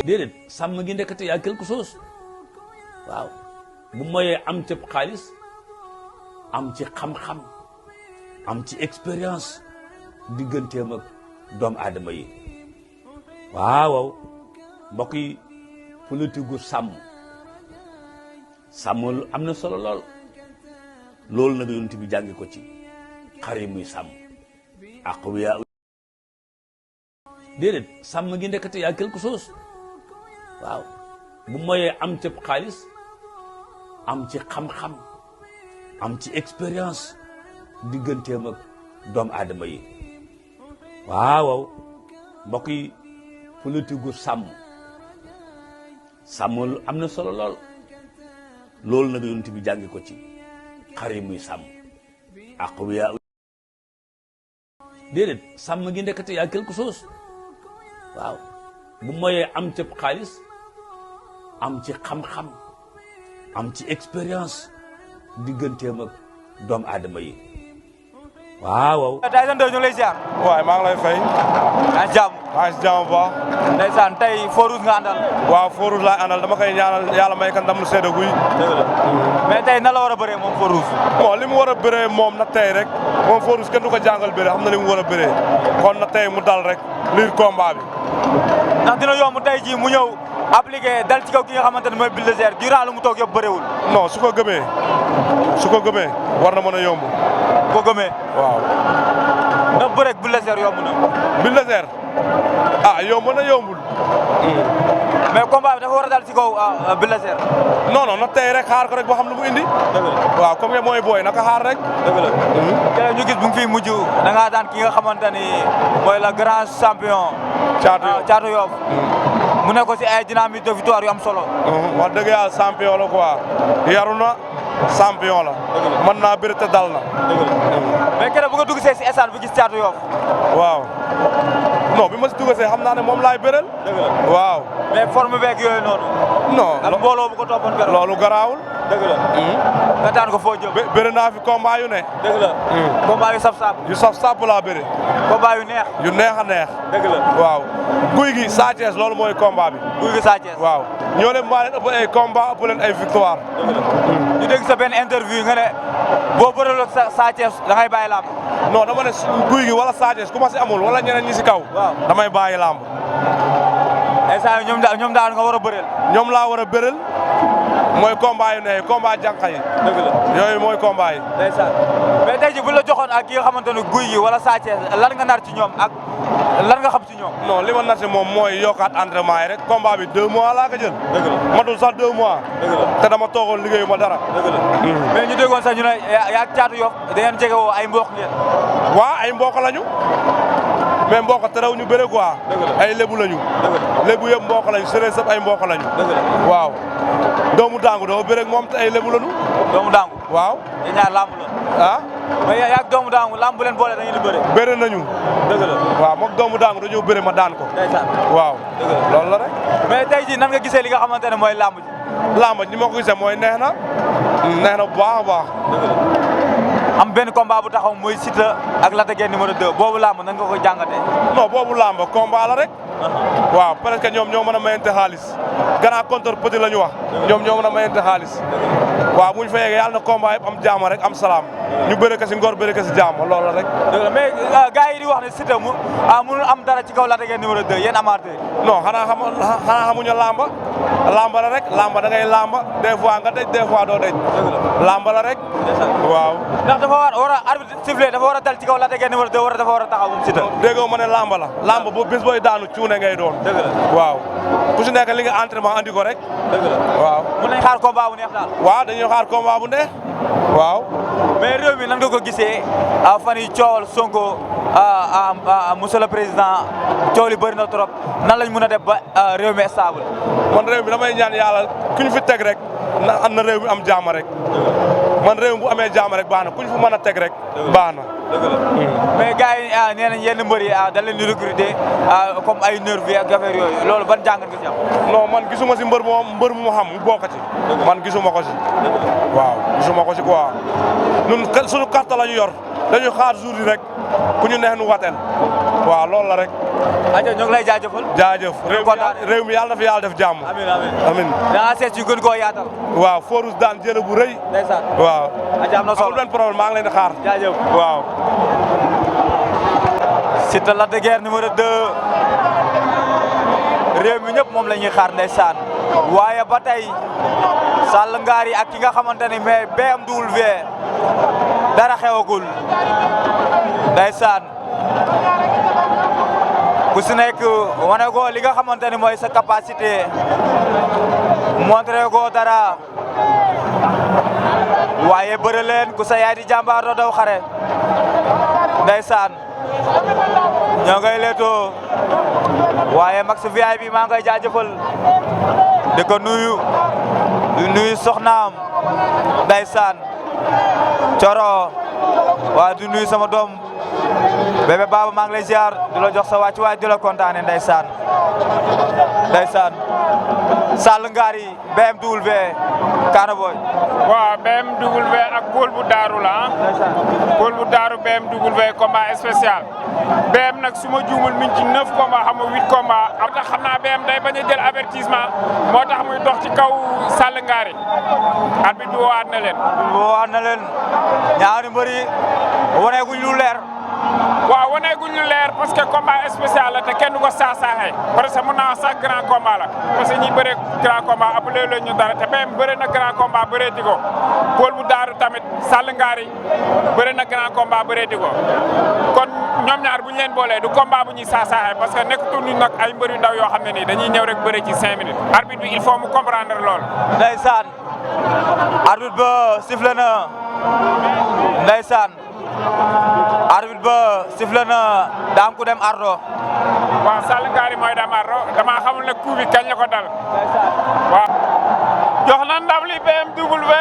déedéet sàmm gi ndekete yaa quelque chose waaw bu moyee am ci xaalis am ci xam-xam am ci expérience digganteem ak doomu aadama yi waaw mbokk yi politique gu sàmm am na solo loolu nag yonent bi jàngi ko ci xar yi muy sàmm aqwiya déedéet sàmm gi ndekete yaa quelque chose waaw bu moyee am ci xaalis am ci xam-xam am ci expérience digganteem ak doomu aadama yi waaw mbokk yi politique gu sàmm am na solo loolu nag yonent bi jàngi ko ci xar yi muy sàmm aqwiya déedéet sàmm gi ndekete yaa quelque chose waaw bu moyee am ci xaalis am ci xam-xam am ci expérience digganteem ak doomu aadama yi waaw. Tyson 2 ñu lay ziar. waaye maa ngi lay fay. maa ngi jàmm. maa ngi si jàmm bu baax. ndeysaan tey Feu Rouge nga àndal. waaw Feu Rouge laay àndal dama koy ñaanal yàlla may kan ndam lu sedd guy. dëgg la mais tey nan la war a bëree moom Feu Rouge. bon li mu war a bëree moom na tey rek moom Feu Rouge kenn du ko jàngal bëree xam na li mu war a bëree kon na tey mu dal rek liir combat bi. ndax dina yomb tey jii mu ñëw appliqué dal ci kaw ki nga xamante ne mooy Bulldozer durant lu mu toog yëpp bëreewul. non su ko gëmee war na mën a yomb. bu ko gëmee. waaw. ndax bëreeg Bulldozer yomb na. Bulldozer yomb na yombul. mais combat bi dafa war a dal ci kaw Bulldozer. non na tey rek xaar ko rek boo xam lu mu indi. dëgg la waaw comme mooy booy naka xaar rek. dëgg la. keroog ñu gis bu mu fi mujj da ngaa daan ki nga xamante ni mooy la grand champion. Caatu Yoff mu ne ko si ay dynamique de victoire yu am solo. wax dëgg yàlla champion la quoi yaru na champion la. mën naa bëri te dal na. mais keroog bu nga dugg see si stade bi gis Caatu Yoff. waaw non bi ma si dugg see xam naa ne moom laay bëreel. dëgg la waaw. mais forme beeg yooyu noonu. non ak mbooloo bu ko toppoon keroog. loolu garaawul. dëgg la. nga daan ko foo jëm. bëri naa fi combat yu ne. dëgg la. combat yu saf-saf. yu saf-saf laa bëri. combat yu neex. yu neex a neex. dëgg la. waaw guy gi Sa Thiès loolu mooy combat bi. guy gi Sa Thiès. waaw ñoo leen maa leen ëpp ay combat ëpp leen ay victoire. dëgg la. ñu dégg sa benn interview nga ne boo bëreeloo Sa Thiès da ngay bàyyi làmb. non dama ne guy gi wala Sa Thiès ku ma si amul wala ñeneen ñi si kaw. waaw damay bàyyi làmb. instant ñoom daal nga war a bëreel. ñoom laa war a bëreel mooy combat yu ne combat jànq yi. dëgg la yooyu mooy combat yi. ndeysaan mais tey jii bu la joxoon ak ki nga xamante ne guy gi wala Sa Thiès lan nga nar ci ñoom ak lan nga xam ci ñoom. non li ma nar ci moom mooy yokkaat entraînement yi rek combat bi 2 mois laa ko jël. dëgg la matul sax 2 mois. dëgg la te dama toogoon liggéeyu ma dara. dëgg la mais ñu déggoon sax ñu ne yaa Caatu Yoff da ngeen jege woo ay mbokk ngeen. waa ay mbokk lañu mais mbokk terew ñu bëre quoi. ay lébu lañu. lébu yëpp mbokk lañu séeréer sëpp ay mbokk lañu. waaw doomu daangu doo bëre ak moom te ay lébu lañu. doomu daangu. waaw. yéen ñaar lamb la. mais yaa ak doomu daangu lamb bu leen boole da ngeen di bëre. bëre nañu. dëgg la waaw moom doomu daangu dañoo bëre ma daan ko. ndeysaan waaw. dëgg la loolu la rek. mais tey jii nan nga gisee li nga xamante ne mooy lamb ji. lamb ji ni ma ko gisee mooy neex na bu baax a baax. dëgg la am benn combat bu taxaw mooy Siteu ak Lac de Guiers numéro 2 boobu lamb nan nga ko jàngatee. non boobu lamb combat la rek. waaw presque ñoom ñoo mën a mayante xaalis grand contre petit la ñu wax ñoom ñoo mën a mayante xaalis waaw bu ñu fa yeggee yàlla na combat yëpp am jaama rek am salaam ñu bëre ko si ngor bëre ko si jaama loolu la rek. dëgg la mais gars yi di wax ne Siteu mënul am dara ci kaw Lac de Guiers numéro 2 yéen amateur. non xanaa xamuñu lamba la rek lamba da ngay lamba des fois nga dej des fois doo dej. lamba la rek. waaw. ndax dafa war a arbitre sifflé dafa war a dal ci kaw Lac de Guiers numéro 2 wala dafa war a taxaw moom Siteu. déggoo ma ne lamba la lamba bu bis booy daanu cuune ngay doon. dëgg la waaw ku si nekk li nga entraînement andi ko rek. dëgg la waaw. mën nañ xaar combat bu neex daal. waaw dañuy xaar combat bu neex. waaw. mais réew mi nan nga ko gisee fan yi coowal Sonko monsieur le président coow li bëri na trop nan lañ mën a def ba réew mi stable. man réew mi damay ñaan yàlla ku ñu fi teg rek na réew mi am jàmm rek. man réew bu amee jàmm rek baax na kuñ fu mën a teg rek baax na. dëgg la mais gars yi nee nañ yenn mbër yi da leen di recruter comme ay nervi ak affaire yooyu loolu ban jàngat nga ci am. non man gisuma si mbër mu xam mu bokk ci. man gisuma ko si. waaw gisuma ko si quoi ñun suñu carte la ñu yor dañuy xaar jour yi rek ku ñu neex nu wateel waaw loolu la rek. aja ñu ngi lay jaajëfal. jaajëf réew mi yàlla na fi yàlla def jàmm. amiin amiin amiin. danaa seet yu gën koo yaatal. waaw Forus daan jële bu rëy. ndeysaan waaw. aja am na solo amul benn problème maa ngi leen di xaar. jaajëf waaw. Siteu Lac de Guiers numéro 2 réew mi ñëpp moom la ñuy xaar ndeysaan waaye ba tey Sall Ngaar yi ak ki nga xamante ni mais BMW dara xewagul ndeysaan ku si nekk wane ko li nga xamante ni mooy sa capacité montré ko dara waaye bëre leen ku sa yaay di jàmbaar doo daw xare ndeysaan ñoo ngay leetoo waaye Max VIP maa ngay jaajëfal di ko nuyu di nuyu soxnaam ndeysaan Coro waaye di nuyu sama doom bébé Baba maa ngi lay ziar di la jox sa wàcc waaye di la kontaane ndeysaan ndeysaan Sall Ngaar yi BMW Kaana Boy waaw BMW ak Paul bu Daaru la Paul bu Daaru BMW combat spécial BM nag su ma juumul mi ngi ci 9 combat xam nga 8 combat am tax xam naa BM day bañ a jël avertissement moo tax muy dox ci kaw Sall Ngaar yi arbitre bi woowaat na leen ñaari mbër yi waneeguñ lu leer waaw waneeguñ lu leer parce que combat spécial la te kenn du ko saaxee parce que mën naa wax sax grand combat la parce que ñi bëre grand combat appelé la ñu dara te BM bëre na grand combat bëreeti ko Paul bu Daaru tamit Sall Ngaar yi bëre na grand combat bëreeti ko kon ñoom ñaar bu ñu leen boolee du combat bu ñuy saaxee parce que nekkatuñu nag ay mbër yu ndaw yoo xam ne nii dañuy ñëw rek bëre ci 5 minutes arbitre bi il faut mu comprendre lool. ndeysaan arbitre ba sifflé na ndeysaan arbitre ba sifflé na daam ku dem ardo waaw Sall Ngaar yi mooy dem ardo damaa xamul ne coup bi kañ la ko dal waaw jox na ndam li BMW